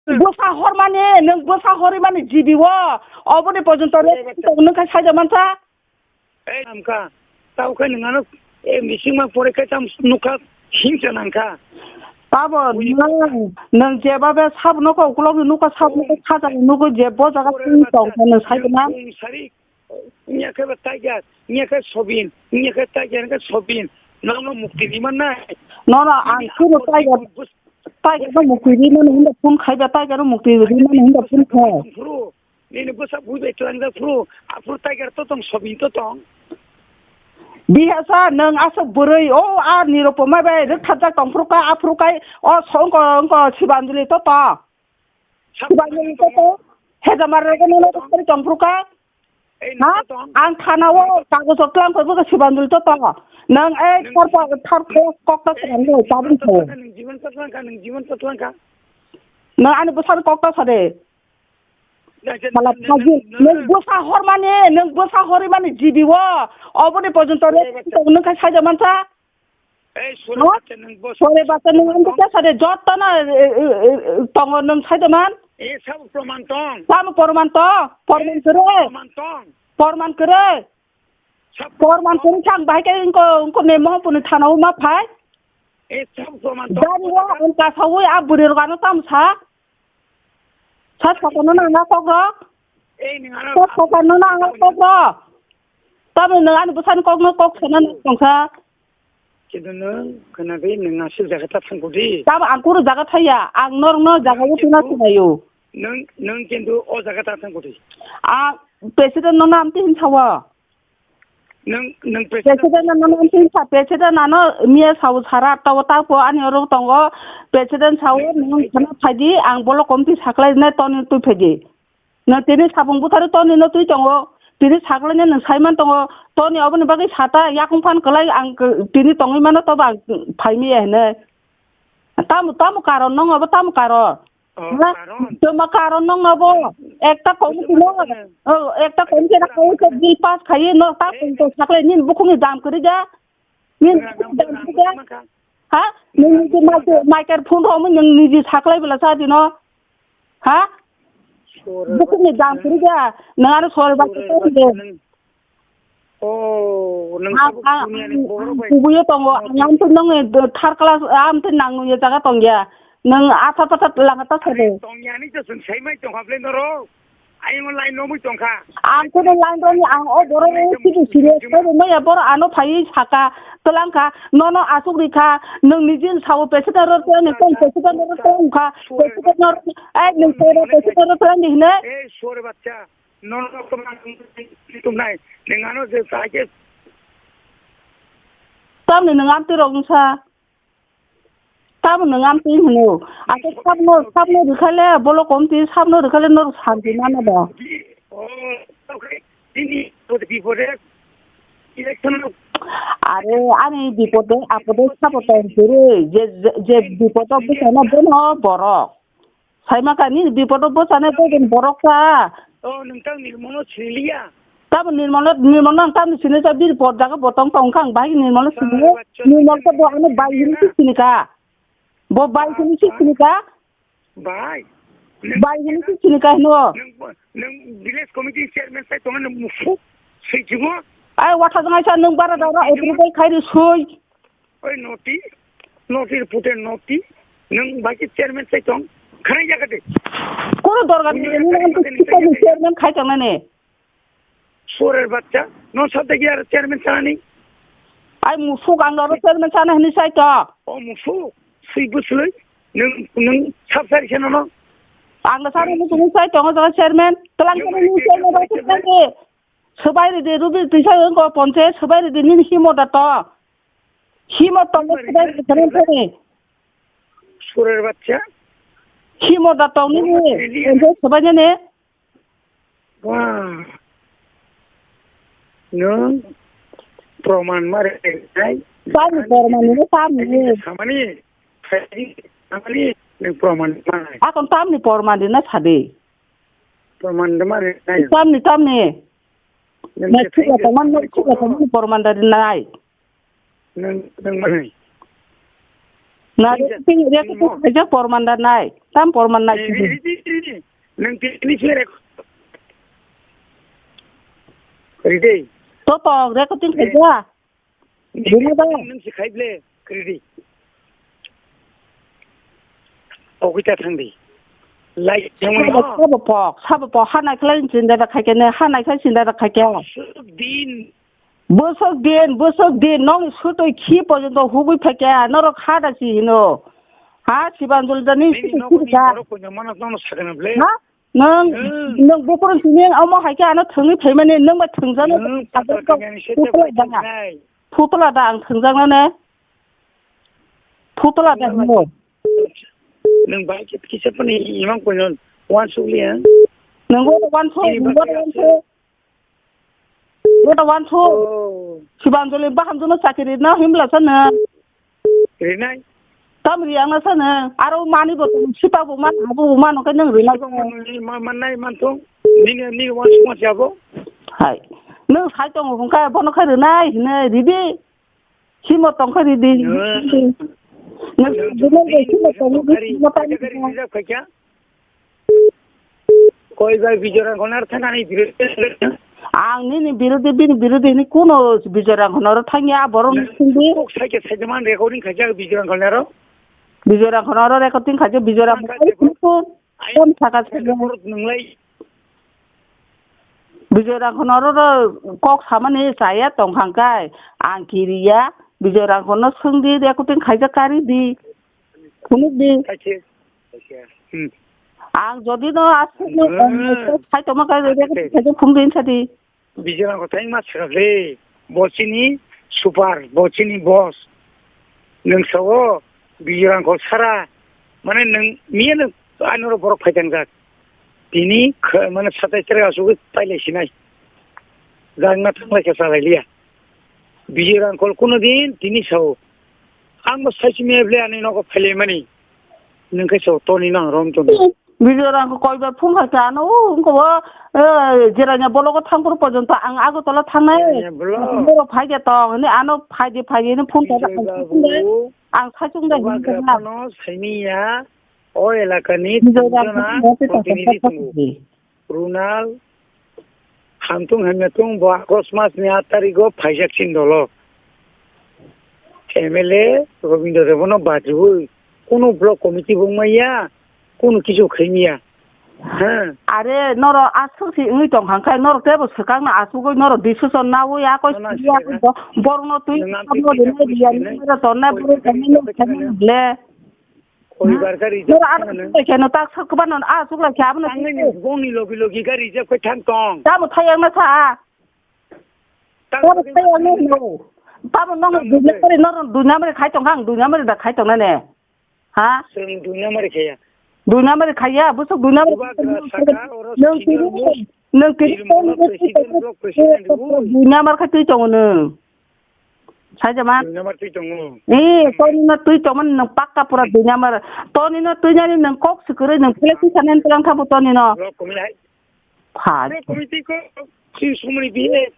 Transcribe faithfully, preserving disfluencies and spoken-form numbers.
Bwsa hormani, nwng bwsa horimani G B o, oboni porjonto Oi, rest bata. Tong nung kha saida mansa. Ei, amka, tau khe nwng ano, e, mising ma pore khe tam nukha hingsa nangkha. Tabo Ui. Nwng, nwng jeba be sab nokho ukulok ni nukha sab nokho Ui. Khaja nukho je bo jaga Ore sing bata, tong khe nwng saida nwng man. Ung sari, Nya khe ba tiger, nya khe sobin, nya khe tiger khe sobin. Nono mukti di man nai. Nono ang Nini kunu apor tiger, di bus-, tiger no mukti di mano hinda phone khai ba tiger no mukti di mano hinda phone khai. Phuru, nini bwsa bui bai tlangjak phuru, aphuru tiger to tong sobin to tong. Bihasa nwng aswk bwrwi o a niropoma bai rwkthajak tong phuru ka aphuru kai o songko wngko sibanjuli to to. Sibanjuli to to. Hejamar rwgwi nono rwkthari tong phuru ka. Ei, Ha? Nini to tong. Ang thana o kagojo tlang koi bwkha sibanjuli to to. Nwng ei Nwng thar pa, thar kok, kok ta Ei, swnam nwng le jibon tabung to kho. Tlangkha, nwng jibon to tlangkha, nwng jibon to tlangkha. Nwng ani bwsani kok ta sade. Nang se Sala nwng, nwng, phagi, nwng, nwng nwng, bwsa hormani, nwng bwsa horimani G B o. Oboni porjonto Ei, re, bata. Nwng kha saida mansa. Ei, sore Ha? Bata nwng bo Sore bata nwng ang kok ta sade jotto na, e, e, e, tongo nwng saida man. E, sabo proman tong. Tamo porman to, porman Eh, kere. Proman tong. Porman kere. Sab Porman proman kere tong. Chang bahai ke ingko, ingko ne mohon puni thana o ma phai. Eh, sab proman tong. Dari wa ang ka sawi a buri rok ano tam sa. Sa sa kono na na kok rok. Eh, ni ngana Sa sa kono na na kok rok. Tamo nang ani busan kok no kok sana na tong sa. Kintu nwng khwnabi nwng aswk jaga ta thangkudi. Tamo ang kunu jaga thaya, ang norokno jaga o tuna sinayo. Nwng, nwng kintu o jaga ta thangkudi. A president no nam tin sawa. Nwng, nwng president. President no nam tin sa, president ano miya sawo sara tawo tapo ani oro tongo. President sawo nwng khana phaidi, ang bolo komti saklai ne toni tu phaidi. No tini sabung butharo toni no twi tongo. Tini saklaino nwng saiman tongo. Toni oboni bagwi sata yakung phan kwlai ang k-, tini tongwi mano tobo ang phaimiya hinwi. Tamo, tamo karon nong abo tamo karon. Oh, ha? Karon. Tamo karon nong abo. Ekta komiti no. Bujo, bujo. Oh, ekta komiti na koi ko bill pass khayi no ta Ei. Koi ko saklai nin bukhungni dam kwrwi ja. Nin Nang, nang, nang, nang, nang, nang. Ha? Nini di microphone ro mo nini di saklai bela sa dino. Ha? Sore Buku ni ba-, dam kiri ga. Nang aro sore ba sore kiri ba de. Nang. Oh, nang Ang, sabuk ang, dunia ni ang, borok ang bai. Kubuyo tongo. Oh. Ang am tu nong e third class, am tu nang nung ye jaga tong ya. Nang asat asat lang atas Are, sore. Tong ya ni to sung sai mai tong hable noro. Ayung line romwi tongkha. Ang kuno line romwi ang o borok o sidu serious khe rwmaya borok ano phaiwi saka twlangkha nono asuk rikha nwng niji sawo president ro twlangni tong president ro twlangkha president ro ai nwng tera president ro twlangni hine. Ei sore bachcha nono toma tumnai nwng ano je saike. Tamni nwng amtwi rok wngsa. Tamo nwng amtwi hino. Ake sabno, sabno rwkhale, bolo komti sabno rwkhale norok santi mano da. Oh, okay. Nini bipode, bipode, election. Are, ani bipode, apode sabo tong siri. Je, je, je bipodo bwsano bono borok. Saima kha, nini bipodo bwsano bogen borok sa. Oh, nwng tang nirmono siliya. Tamo nirmolo, nirmolo ang tamni sini sa biri por jaga botong tong kha ang bahai nirmolo sini. Nirmol to bo ano bai hini si sini ka. Bo bai hini si sini ka. Bai. Bai hini si sini ka hino. Nang, nang village committee chairman sai tongo nang musu. Sai jibo. Ai watha jang ai sa nang bara dara approval khai ri sui. Oi noti, noti reporter noti, nwng bai khe chairman sai tong, khana ya kate. Kono dorgar ni, nini ang to chairman khai tong nani. Sorer bachcha, no sabda ki ar chairman sanani. Ai musuk ang aro chairman sana hini sai to. O musuk, sui buslui, nwng, nwng sab sari seno no. Ang da sari musuk sai tong o jaga chairman, telang kene ni chairman bai khe tang de. Swbai ridi, Rubi tisa wngko ponche, swbai ridi nini himo da to. Himo tongo swbai ridi, swbai ridi. Surer bachcha. Himo da tong nini, swbai ridi. Ponche swbai nini. Wah. Nwng proman ma rwnai. Tamo proman ni, tamo ni. Samani, samani, nwng proman ma rwnai. Akon tamni proman di na sadi. Proman de ma rwnai. Tamni, tamni. Nwng Nai se chukla thaijak tongma, nai nai chukla tongma ni porman da rinai. Nwng, nwng manwi. Na, recording, recording khaijak porman da nai. Tam porman nai. Eh, ridi, ridi. Nang tini se rek-, ridi. To to, recording khaijak. Bini ba? Nang si khai ble, ridi. Ogita thangdi. Like, sabo pok, sabo pok, hanai khlai chinda da khaikhe ne, hanai khlai chinda da khaikhe. Din. Bwswk din, bwswk din, nokni swtwi khi porjonto hugwi phaikha, norok ha da si hino. Ha, Sibanjali da nini swtwi nokni khibika. Borok punya mana nono sakana ble. Ha? Nwng, hmm, nwng bukurun sini omo hai khe ano thwngwi phaimani, nwng bai thwngjano. Nwng patal kanyani sete phutla da. Phutla da ang thwngjakno ne. Phutla da hino. Nwng bai khe kisa pani imang punya wan sukliya. Nwng wan suk, nwng wan suk. Gota wansu. Oh. Sibanjali bahamjano chakiri na himla sana. Rinai. Tam riang na sana. Aro mani bo sipa bo man, abo bo man, oke nang rinai. Ma-, manai manthong. Nini, nini wansu ma siabo. Hai. Nang sai tong hongka bono khai rinai, hinai, ridi. Simo tongkha ridi. Hmm. Nang, nang, nang, simo tong, simo tong. Koi bai Bijoy Rangkhol naro thangani birodhi. Ang nini birodhi, bini birodhi ni kuno Bijoy Rangkhol naro thangya, borok ni sindi. Kok saike saike man recording khaijak Bijoy Rangkhol naro. Bijoy Rangkhol naro recording khaijak, Bijoy Rangkhol naro. Ai, kom saka ai, saka. Borok nunglai. Bijoy Rangkhol naro ro kok samani chaya tongkhang kai. Ang kiriya, Bijoy Rangkhol no sungdi, recording khaijak kari di. Phunuk di. Kaise. Hmm. Ang jodi no aswk no, hmm, sai tongma kai, ah, okay, khaijak phung din sadi. Bijoy Rangkhol thai ma sakha le, bo chini super, bo chini boss. Nwng sao Bijoy Rangkhol sara, mane nwng miya nwng anoro borok phai tangjak. Tini kh-, mane satai tere asugwi pailai sinai. Jagna thanglai khe chalai liya. Bijoy Rangkhol kuno din tini sao. Ang bo sai simi ble ani nogo phailai mani. Nwng khe sao toni nang rom toni. Bijoy Rangkhol koi bar phung kha khe ano, o, wngkha bo, eh, Jirania block o thang phuru porjonto ang Agartala thangnai. Jirania block. Borok phai khe tong, hwnwi ano phai di, phai di, hwnwi phone kha, Bijoy ang babu, phone kha, ang saichung da hwnwi kha. Bubagra phano saimiya, o elakani Bijoy Rangkhol tongjakna phung kha, protinidhi tongo. Runal, hamtung hamya tung bo August mas ni aat tarikh o phaijak chini dolo. M L A Robindra Debbarma no bajiwi kunu block committee bo wngmaya, kunu kisu khaimya. Ha. Are norok aswk se wngwi tong kha, khe norok teibo swkang no achugwi norok decision nawi, akoi siyakhe bo-, borok no twi norok tongnai, borok tongnai ble. Koi bar gari noro jak ano thangmano. Suklai khe no tak sak kwbano a suklai khe abono. Tangwi ni bongni logi logi gari jak phai thang tong. Tamo thayang na sa. Tamo thayang no no. Tamo nong dunya mari noro dunya mari khai tong kang dunya mari da khai tong na ne. Ha? Seng dunya mari khaya. Dunya mari khaya, busuk dunya mari. Bubagra saka oro nong senior tiri, most nong tiri nirmola president, block president bo. Dunya mar khai twi tongo nong. Saijama. Duinya mar twi tongo. Eh, toni no twi tongma nang pakka pura duinya mar. Toni no twi nani nang kok swkwrwi nang pele twi sanen tlang thabo toni no. Lo komai hai. Pha. Lo komai twi ko. Si sumuni bihe.